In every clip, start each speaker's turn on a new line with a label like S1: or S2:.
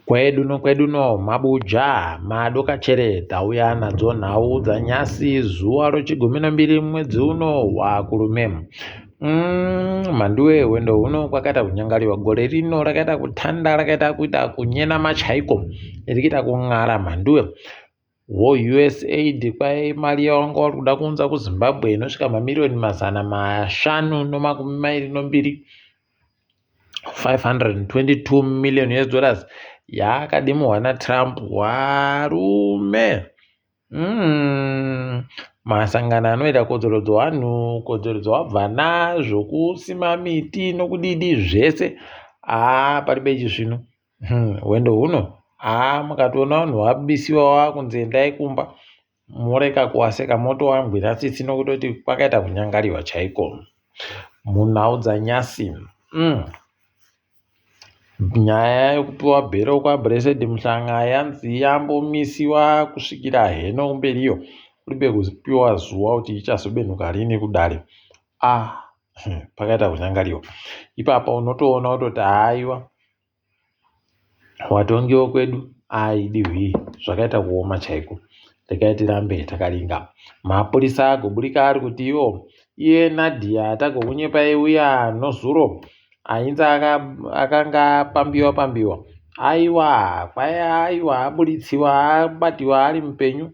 S1: Kwedu nokwedu no mabuja madokachere tauya nadzo nhau dzanyasi zuva rochigumi nembiri mwedzi uno wakurume. Mhanduwe hwendo huno kwakaita kunyangariwa gore rino rakaita kutanda rakaita kuita kunyenama chaiko richiita kun'ara mhanduwe. Wo USAID kwai mari yawanga uri kuda kuunza kuZimbabwe inosvika mamiriyoni 522 522 million US dollars yakadimuhwa naTrump warume. Masangano anoita kodzero dzevanhu, kodzero dzevabvana, zvokusima miti nokudidi zvese haa paribe chisvinu. Hwendo huno haa mukatoona vanhu vabisiwa vakunzi endai kumba moreka kuwaseka motowangwira tsitsi nokutoti kwakaita kunyangariwa chaiko. Munhau dzanyasi Nyaya yekupiwa bhero kwaBlessed Mhlanga yanzi yambomisiwa kusvikira heno kumberiyo kuribe kupiwa zuva kuti ichazobenuka rini kudare. Ah, pakaita kunyangariwa. Ipapa unotoona kutoti haiwa Vatongi vokwedu aidi hwii zvakaita kuoma chaiko regai tirambe takaringa. Mapurisa agoburika ari kuti iwo iye Nadia tagokunyepai uya nozuro ainzi akanga apambiwa pambiwa aiwa kwai aiwa aburitsiwa abatiwa ari mupenyu.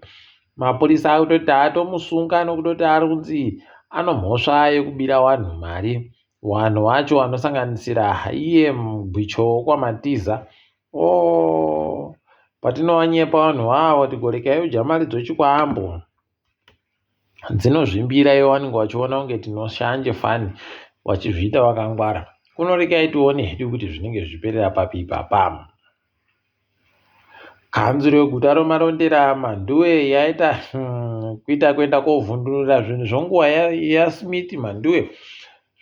S1: Mapurisa akutoti atomusunga nokutoti ari kunzi anomhosva yekubira vanhu mari. Vanhu vacho vanosanganisira iye Mugwicho wokwaMatiza. Oh, patinovanyepa vanhu vavo kuti gorekai udya mari dzochikwambo dzinozvimbira ivo vanenge vachiona kunge tinoshanje fani vachizviita vakangwara. Kunorekai tione hedu kuti zvinenge zvichiperera papi ipapa. Kanzuru yeguta reMarondera Mhanduwe yaita kuita kuenda kovhundunura zvinhu zvenguva yaSmith Mhanduwe.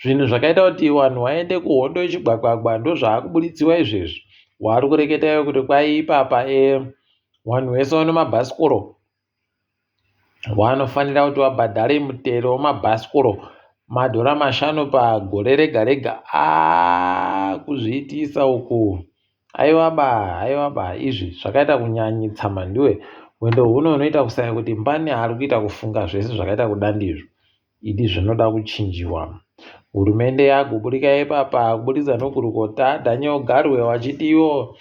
S1: Zvinhu zvakaita kuti vanhu vaende kuhondo yechigwagwagwa ndozvaakubuditsiwa izvezvi. Vari kureketa ivo kuti kwai ipapa vanhu vese vane mabhasikoro Vanofanira kuti vabhadhare mutero wemabhasikoro madhora mashanu pagore rega rega. Aaa kuzviitisa uku. Aiwa ba, aiwa ba izvi zvakaita kunyanyitsa mhanduwe. Hwendo huno hunoita kusaya kuti mbani ari kuita kufunga zvese zvakaita kuda ndizvo. Idi zvinoda kuchinjiwa. Hurumende yaguburika ipapa kuburikidza nogurukota Daniel Garwe vachiti ivo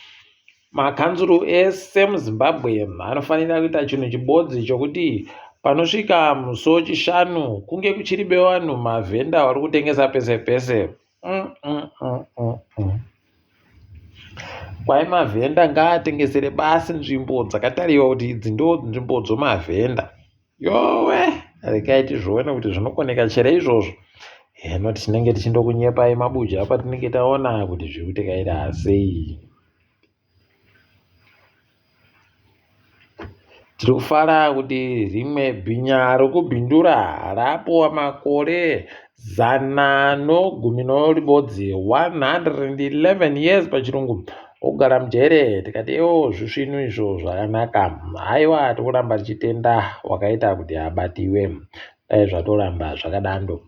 S1: makanzuru ese muZimbabwe anofanira kuita chinhu chibodzi chokuti panosvika musi weChishanu kunge kuchiribe vanhu mavhenda vari kutengesa pese pese. Kwai mavhenda ngaatengesere basi nzvimbo dzakatariwa kuti idzi ndo nzvimbo dzomavhenda. Yowe, regai tizvione kuti zvinokoneka chere izvozvo. Heno tinenge tichindokunyepai mabuja apa tinenge taona kuti zviri kutekaira sei. Tiri kufara kuti rimwe bhinya rokubhindura rapuwa makore 111, 111 years pachirungu, okugara mujere. Tikati ewo zvisvinu izvo zvakanaka. Haiwa tikuramba tichitenda wakaita kuti abatiwe. Dai zvatoramba zvakadando.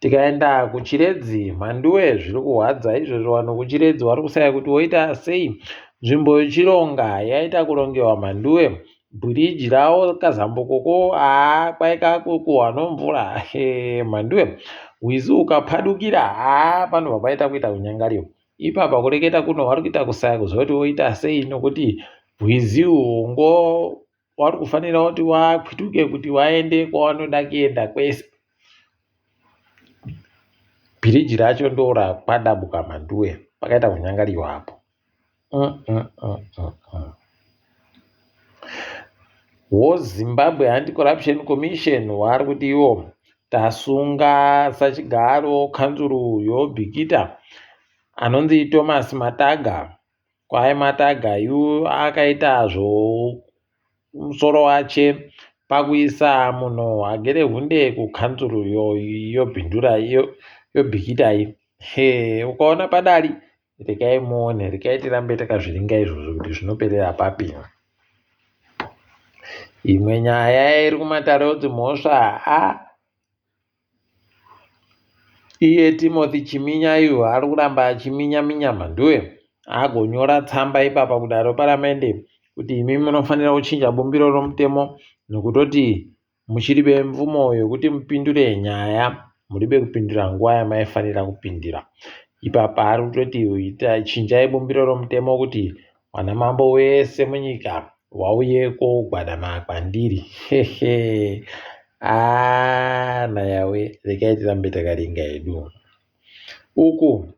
S1: Tikaenda kuChiredzi, Mhanduwe zviri kurwadza izvozvo vanhu kuChiredzi vari kusaya kuti voita sei. Nzvimbo yeChironga yaita kurongewa Mhanduwe. Bhiriji rawo kazambukoko haa kwai kakukuhwa nomvura he Mhanduwe. Rwizi ukapadukira haa panobva paita kuita kunyangariwa. Ipapa kureketa kuno vari kuita kusaya kuziva kuti voita sei nokuti rwizi urwu ngo wari kufanira kuti wakwituke kuti waende kwawanoda kuenda kwese. Bhiriji racho ndorakwadabuka Mhanduwe pakaita kunyangariwa apo. Wo Zimbabwe Anti-Corruption Commission wari kuti iwo tasunga sachigaro kanzuru yoBikita anonzi Thomas Mataga. Kwai Mataga yu akaita zvomusoro wache pakuisa munhu agere hunde kukanzuru yoBindura yoBikita iyi. He ukaona padari regai muone, regai tirambe takazviringa izvozvo kuti zvinoperera papi. Imwe nyaya iri kumatare edzimhosva a iye Timothy Chiminya uyu ari kuramba achiminya minya mhanduwe. Agonyora tsamba ipapa kudare reparamende kuti imi munofanira kuchinja bumbiro romutemo nokutoti muchiribe mvumo yokuti mupindure nyaya muribe kupindura nguva yamaifanira kupindira. Ipapa ari kutoti chinjai bumbiro romutemo kuti vanamambo wese munyika wauye kogwadama kwandiri. Hehe. Aa nayawe regai tirambe takaringa hedu. Uku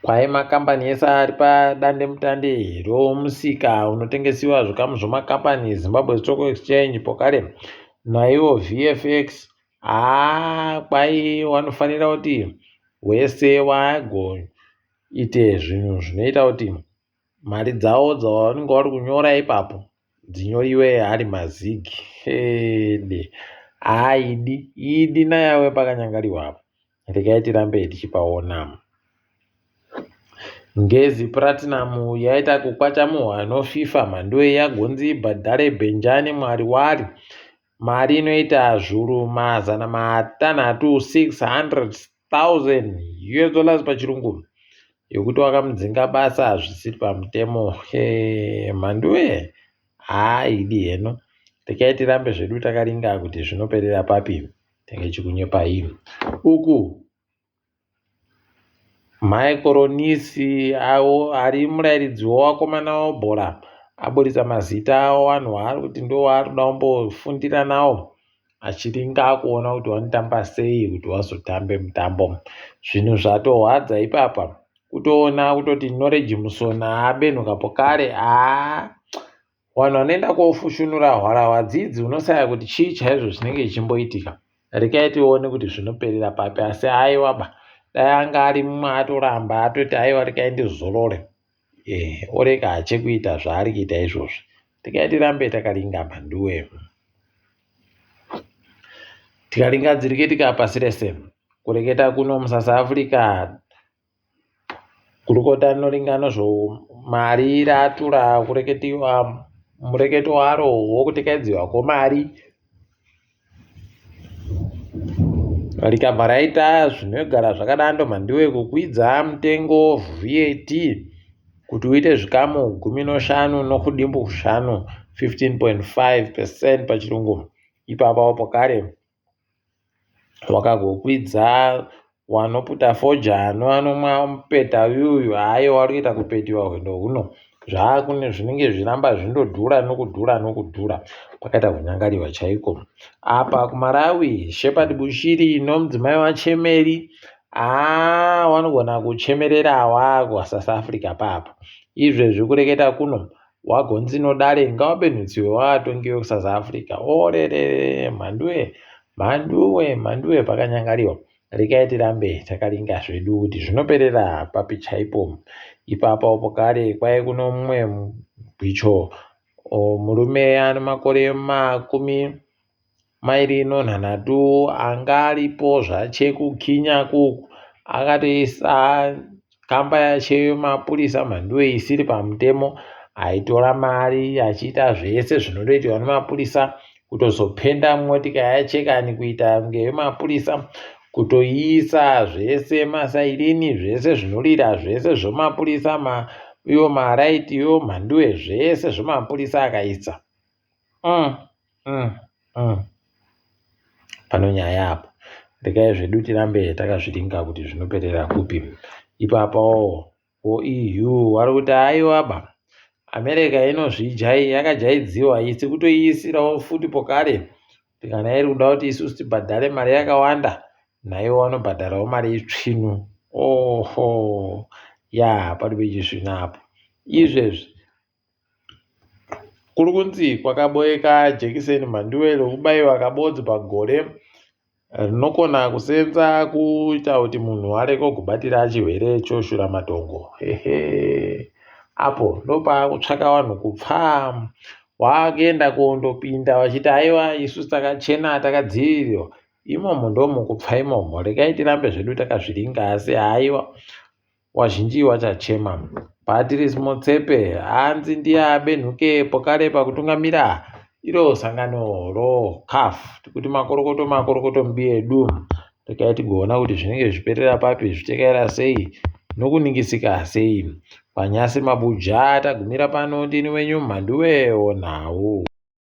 S1: Kwai makambani ese ari padandemutande romusika unotengesiwa zvikamu zvemakambani Zimbabwe Stock Exchange pokare naiwo VFX haa kwai wanofanira kuti wese wagoite zvinhu zvinoita kuti mari dzavo dzavanenge vari kunyora ipapo dzinyoriwe ari mazigi hede haa idi idi nayawe pakanyangariwa apo regai tirambe tichipaona Ngezi Platinum yaita kukwachamuhwa noFifa mhanduwe yagonzi ibhadhare Bhenjani Mwariwari mari inoita zvuru 600,000 600,000 US dollars pachirungu yekuti wakamudzinga basa zvisiri pamutemo mhanduwe haa idi heno regai tirambe zvedu takaringa kuti zvinoperera papi tenge chikunyepai uku Mai Koronisi avo ari murairidzi wevakomana webhora aburitsa mazita avanhu vaari kuti ndovaari kuda kumbofundira nawo achiringa kuona kuti vanotamba sei kuti vazotambe mutambo. Zvinhu zvatorwadza ipapa kutoona kutoti Knowledge Musona abenhuka pokare haa Vanhu vanoenda kofushunura hwarahwa dzidzi unosaya kuti chii chaizvo chinenge chichimboitika. Rekai tione kuti zvinoperera papi asi aiwa ba dai anga ari mumwe atoramba atoti aiwa rekai ndizorore eh, orega hache kuita zvaari kuita izvozvi. Rekai tirambe takaringa mhanduwe. Tikaringa dzirikitika pasi rese. Kureketa kuno muSouth Africa Gurukota rinoringa nezvemari ratura kureketiwa mureketo waro wokutekaidziwa kwemari rikabva raita zvinogara zvakadando mhanduwe kukwidza mutengo VAT kuti uite zvikamu 15 nokudimbu kushanu 15.5 percent pachirungu ipapawo pokare Wakagokwidza wanoputa fodya nevanomwa mupeta uyuyu haiwa vari kuita kupetiwa hwendo huno zvaakune zvinenge zviramba zvindodhura nokudhura nokudhura kwakaita kunyangariwa chaiko apa kumarawi Shepherd Bushiri nomudzimai waChemeri haa vanogona kuchemerera wakuSouth Africa papa izvezvi kureketa kuno Wagonzi nodare ngawabenhutsiwe waatongi wekuSouth Africa orerere mhanduwe mhanduwe mhanduwe pakanyangariwa rekai tirambe takaringa zvedu kuti zvinoperera papi chaipo ipapo pokare kwai kuno mumwe gwicho murume ane makore 23 anga aripo zvache kukinya kuku akatoisa kamba yache yemapurisa mhanduwe isiri pamutemo aitora mari achiita zvese zvinotoitwa nemapurisa kutozopenda motika yache kani kuita kunge yemapurisa kutoiisa zvese masairini zvese zvinorira zvese zvemapurisa ma iwo maraiti iwo mhanduwe zvese zvemapurisa akaisa Pano nyaya apo. Regai zvedu tirambe takazviringa kuti zvinoperera kupi. Ipapawo voEU vari kuti aiwa ba America inozvijai yakajaidziwa isi kutoiisirawo futi pokare kuti kana iri kuda kuti isusu tibhadhare mari yakawanda naivo vanobhadharawo mari itsvinu. Oho ya pari pechisvinu apo. Izvezvi Kuri kunzi kwakaboeka jekiseni mhanduwe rekubaiwa kabodzi pagore rinokona kusenza kuita kuti munhu arege kubatira chirwere choshuramatongo. Hehe apo ndopaakutsvaka vanhu kupfa wakuenda kondopinda vachiti haiwa isusu takachena takadzivirirwa imomo ndomukupfa imomo regai tirambe zvedu takazviringa asi haiwa Wazhinji wachachema. Patrice Motsepe hanzi ndiye abenhuke pokare pakutungamira iro sangano roCAF. Tikuti makorokoto makorokoto mubi edu. Regai tigoona kuti zvinenge zvichiperera papi zvichitekaira sei. Nokuningisika sei? Panyasi mabuja tagumira pano ndini wenyu Mhanduwe Nhau.